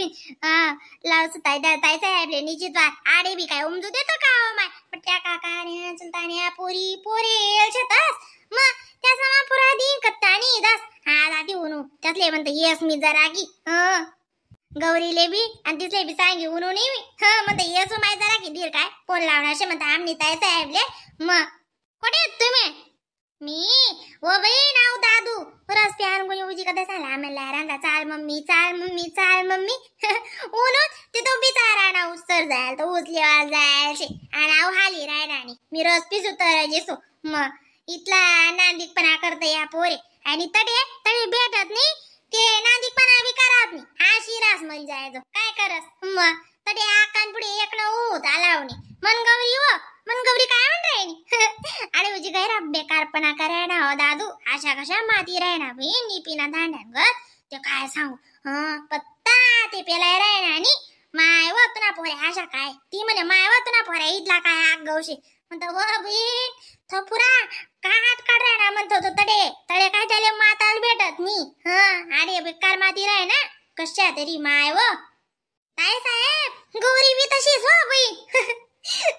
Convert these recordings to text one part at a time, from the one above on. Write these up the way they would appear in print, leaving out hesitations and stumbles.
बिन लावच ताई ताई साहेबले निश्चित आडे बी काय उमजू देतो का हो माय. पण त्या काकाने चुलताने पोरी पोरे शेतस मग त्या समा पुरा दी कत्तानी दस हा दादी उनू त्यातले म्हणते येस मी जरा की गौरीले बी आणि तिसले बी सांगी उनू नाही मी हा म्हणते येस my जरा की धीर काय फोन लावणार म्हणता आमनी ताई साहेबले. मग कुठे तुम्ही? मी ओ बाई नाव दादू रस प्यान कोणी उजी कदा झाला म्हणला रांदा चाल मम्मी चाल मम्मी चाल मम्मी उनू तिथं बिचारा ना उसर जायल तर उचलेवाल जायचे आणि आव हाली रायराणी मी रस पिसू तर जेसो. मग इथला नांदिकपणा करत या पोरे आणि तडे तडे भेटत नाही ते नांदिकपणा बी करत नाही हा शिरास मरी जायचो काय करस. मग तडे आकान पुढे एक न ऊत आलावणी मनगौरी हो मनगौरी काय म्हण राहिनी अरे उजी गैरा बेकारपणा कराय ना हो दादू अशा कशा माती राहिना बी निपिना दांड्यांगत ते काय सांगू पत्ता ते पेलाय राहिना आणि माय व तुना पोरे अशा काय ती म्हणे माय व तुना पोरे इथला काय आग गवशे म्हणतो व बहीण तो पुरा का हात काढ ना म्हणतो तो तडे तडे काय त्याले माताला भेटत नी अरे बेकार माती राय ना कशा तरी माय व काय साहेब गौरी बी तशीच हो बहीण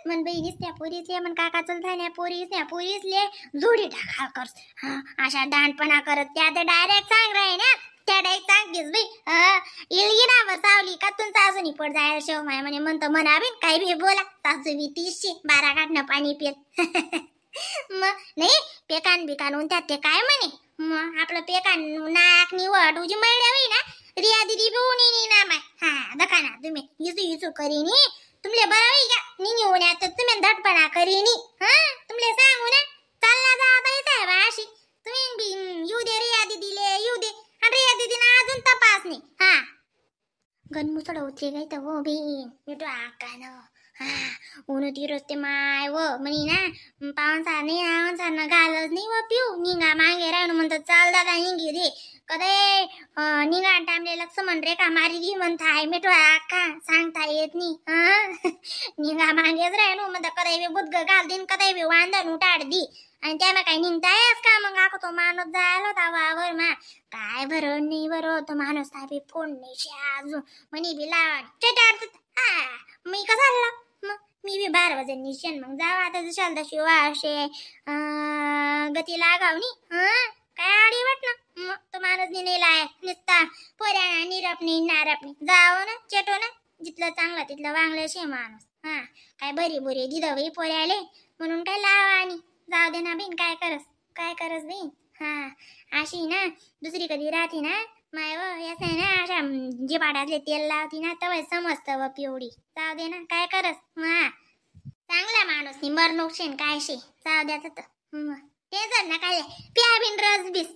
मन बहिणीच त्या पोरीसले मन काका चुलता त्या पोरीस त्या पोरीसले जोडी टाका कर हा अशा दांडपणा करत त्या तर डायरेक्ट सांग राय ना त्या डायरेक्ट सांगतेस बाई इलगी सावली का तुमचा सासूनी पड जायला शेव माय म्हणे म्हणतो म्हणा बी काही बी बोला सासू बी 312 काढणं पाणी पिल मग नाही पेकान बिकान त्यात ते काय म्हणे मग आपलं पेकान नाक निवड तुझी मैड्या होई ना रिया दिदी बी उनी ना माय हा दखा ना तुम्ही इसू इसू करीनी तुमले बरं होई का निंगी होण्या तर तुम्ही धटपणा करीनी हा तुमले सांगू ना चालला जा बाई साहेब अशी तुम्ही बी येऊ दे रिया दिदीले येऊ दे आणि रिया दिदीना अजून तपास नाही हा गणमुसड उतरे गाई तर हो बी मिठो आका न हा ऊन ती रस्ते माय व म्हणी ना पावसा नाही आवसा न घालच नाही व पिऊ निंगा मागे राहून म्हणतो चाल दादा निंगी रे कदे निघा टामले लक्ष्मण रेखा मारी दी म्हणता आहे मिठो आका सांगता येत नाही हा निघा मागेच राहणू म्हणता कदे बी बुदग घाल दिन कदे बी वांदण उठाड दी आणि त्याला काही निघतायस का मग आको तो माणूस जायला होता वावर मा काय बरं नाही बरं तो माणूस ताबी फोन नाही अजून म्हणी बी लावा हा मी कसा आला मग मी बी 12 वाजे निशन मग जावा आता जशाल तशी वाशे गती लागावनी हा काय आडी वाट ना मग तो माणूस नेला आहे नुसता पोऱ्या निरपणी नारपणी जावं ना चेटो ना जिथलं चांगलं तिथलं वांगलं शे माणूस हा काय बरी बुरी दिदं बाई पोऱ्याले म्हणून काय लावा आणि जाऊ दे ना बीन काय करस बीन हा अशी ना दुसरी कधी राहते ना माय व असं आहे ना अशा जे पाडातले तेल लावती ना तवय समजतं व पिवडी जाऊ दे ना काय करस हा चांगला माणूस नि मरणोक्षेन काय शे जाऊ द्या तर टेन्शन ना काय प्या बिन रस बीस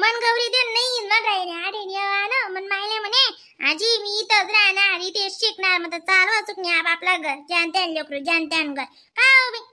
मन गौरी दे नाही मन राहिले आडे ना मन मायले म्हणे आजी मी इथंच राहणार इथे शिकणार मग चालवा चुकणे आपला घर ज्यान त्यान लेकरू ज्यान त्यान घर का हो बी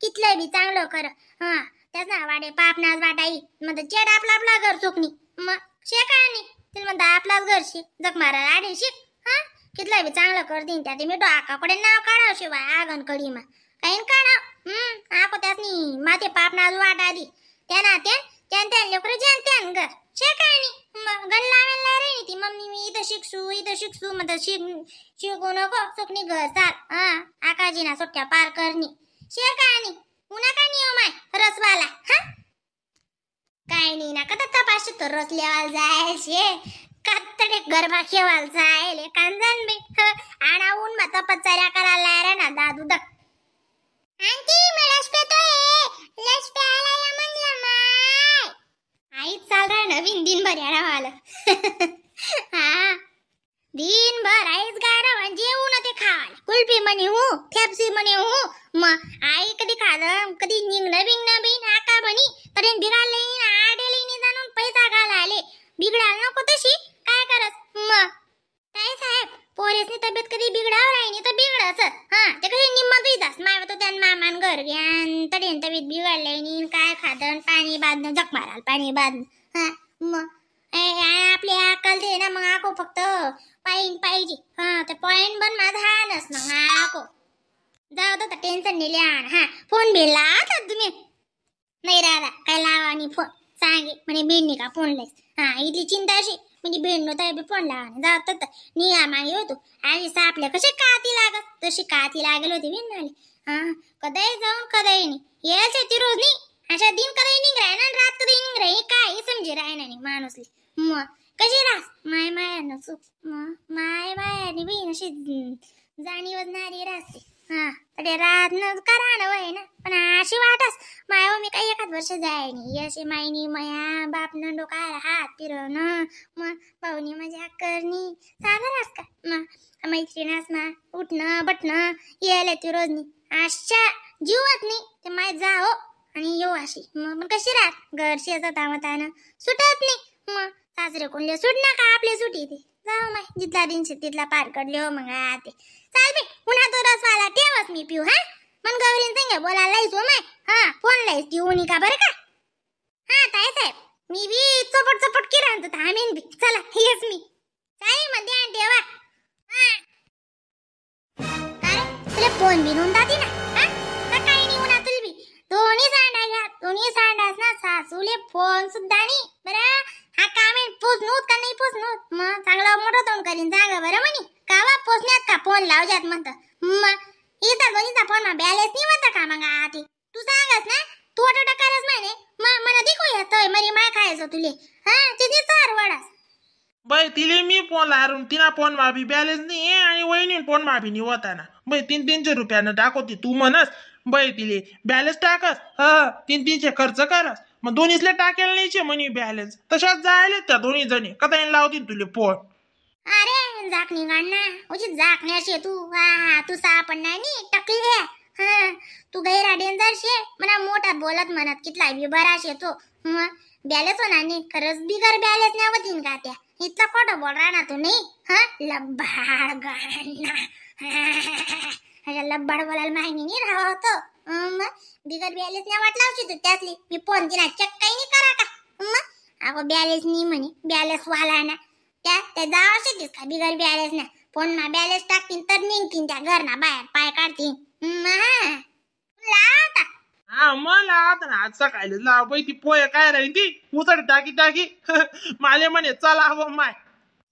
कितलं बी चांगलं कर हा त्याच ना वाडे पाप नाच वाटाई मग चेड आपला आपला घर चुकणी मग शेका नाही तिला म्हणता आपलाच घर शिक जग मारा आडे शिक हा कितलं बी चांगलं कर देईन त्या ते मी डोकाकडे नाव काढाव शिवाय आगन कडी मा काही काढाव आको त्यासनी माथे पाप नाच वाट आली त्या ना त्या त्यान त्यान लेकरू ज्यान त्यान घर शेका नाही मग गण लावायला रे ती मम्मी मी इथं शिकसू इथं शिकसू मग शिकू नको सुकणी घर चाल हा आकाजी ना सुट्ट्या पार करणी शेका नाही उन्हा का नाही माय रसवाला हा काय नाही ना कदा तपास तर रस लेवाल जायचे कातडे गरबा खेवाल जायले कांजन बे आणा ऊन मा तपचाऱ्या करायला रे ना दादू दक आंटी मी लस पेतोय लस प्यायला या म्हणलं माय आई चाल रे नवीन दिनभर येणार आलं हा दिनभर आईच गाणं जेवून ते खावाल कुल्फी म्हणे हू फेपसी म्हणे हू मग आई कधी खालं कधी निघणं बिंगणं बिन आका म्हणी तरी बिघाडले आडेले जाणून पैसा घालाले बिघडाल नको तशी काय करस मग काय साहेब पोरेसनी तब्येत कधी बिघडाव राहिनी तर बिघडस हा ते कधी निम्मा दुईदास माय तो त्यान मामान घर घ्यान तरी तब्येत बिघडले काय खादन पाणी बांधणं जग माराल पाणी बांधणं हा मग आपली अक्कल दे ना मग आको फक्त पाईन पाहिजे हा ते पॉईंट बन माझा हानस मग आको जाऊ दो टेन्शन नाही आण हा फोन बिल आता तुम्ही नाही दादा काय लावा आणि फोन सांगे म्हणे बिन का फोन लयस हा इथली चिंता अशी म्हणजे भेंडो तर बी फोन लावा जात निया मागे होतो आणि सापल्या कसे काती लागत तशी काती लागेल होती बिन नाली. हा कदाई जाऊन कदाई नाही यायचे ती रोज नाही अशा दिन कदाई निघ राय ना रात कदाई निघ राय काय समजे राय नाही माणूसली. मग कशी रास माय माया नसू मग माय मायाने बी अशी जाणीवच नारी राहते. हा अरे रात न करा ना वय ना पण अशी वाटस माय मी काही एखाद वर्ष जाय नाही अशी मायनी माया बाप न डोकायला हात फिरवणं मग भाऊनी मजा करणी साधं रास का मग मैत्रिणास मा उठणं बटणं यायला ती रोजनी अशा जीवत नाही ते माय जा हो आणि येऊ अशी. मग पण कशी राहत घरशी असं तामतानं सुटत नाही मग सासरे कोणले सुट ना का आपले सुटी ते जाऊ माय जिथला दिनशे तिथला पार कडले हो मग ते चाल बे उन्हा तो रसवाला ठेवस मी पिऊ. हा मन गौरीन संग बोलायला लाईस हो my. हा फोन लाईस ती उनी का बरं का. हा ताई साहेब मी बी चपट चपट किरांत थांबेन बी. चला हेच मी चालेल मग ध्यान ठेवा. हा अरे तुला फोन बी नोंद दादी ना. हा का काही नाही उन्हा तुला बी दोन्ही सांडा घ्या दोन्ही सांडास ना सासूले फोन सुद्धा नाही बरं. हा काम पोचनूत का नाही पोचनूत मग चांगला मोठा तोंड करीन सांगा बरं म्हणे कावा पोचण्यात का फोन लावजात म्हणत मग इथं दोन्हीचा फोन मा बॅलन्स नाही होता का मग आधी तू सांगस ना तू ऑटो करस म्हणे मग मला दिको येतोय मरी माय खायचं तुले. हा तिथे चार वडास बाई तिले मी फोन लारून तिना फोन माबी बॅलन्स नाही आणि वहिनी फोन माबी नाही होता ना बाई 300-300 रुपयानं टाकवती तू म्हणस बाई तिले बॅलन्स टाकस. हा 300-300 खर्च करस मग दोन्हीसले टाकेल नाही म्हणे बॅलन्स तशाच जायले त्या दोन्ही जणी कदा लावतील तुले फोन. अरे झाकणी काढ उची झाकणी अशी तू. हा तू सापडणार नाही टकली. हा तू गैरा डेंजर शे मला मोठा बोलत म्हणत कितला बी बरा शे तो मग बॅलन्स होणार नाही खरंच बिगर बॅलन्स नाही होतीन का त्या इतला खोटं बोल राहणार तू नाही. हा लब्बाड गाणा अशा लब्बाड बोलायला माहिती नाही राहावं होतं मग बिगर बॅलन्स नाही वाटला होती तू त्यातली मी फोन तिला चेक काही नाही करा का मग अगो बॅलन्स नाही म्हणे बॅलन्स वाला ना त्या त्या जावं शेतीस का बिगर बॅलन्स ना फोन मा बॅलन्स टाकतीन तर निघतीन त्या घरना बाहेर पाय काढतीन. लावता हा मग लावता ना आज सकाळी लाव बाई ती पोहे काय राहीन ती उसड टाकी टाकी माले म्हणे चला हो माय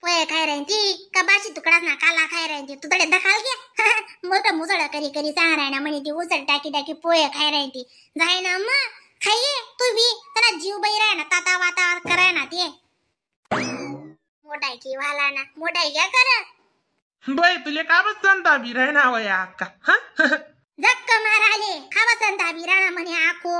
पोहे खाय राहीन ती का बाशी तुकडाच ना काला खाय राहीन ती तू तडे दखाल घ्या मोठं मुसळ करी करी सांग राही ना म्हणे ती उसड टाकी टाकी पोहे खाय राहीन ती जाय ना मग खाये तू बी त्याला जीव बाई राह ना ताता वाता कराय ना ते मोठायकी वाला ना मोठाय घ्या कर बाई तुले का बसंता बी राह ना वया अक्का. हा झक्क माराले खावा संता बी राणा म्हणे आखो.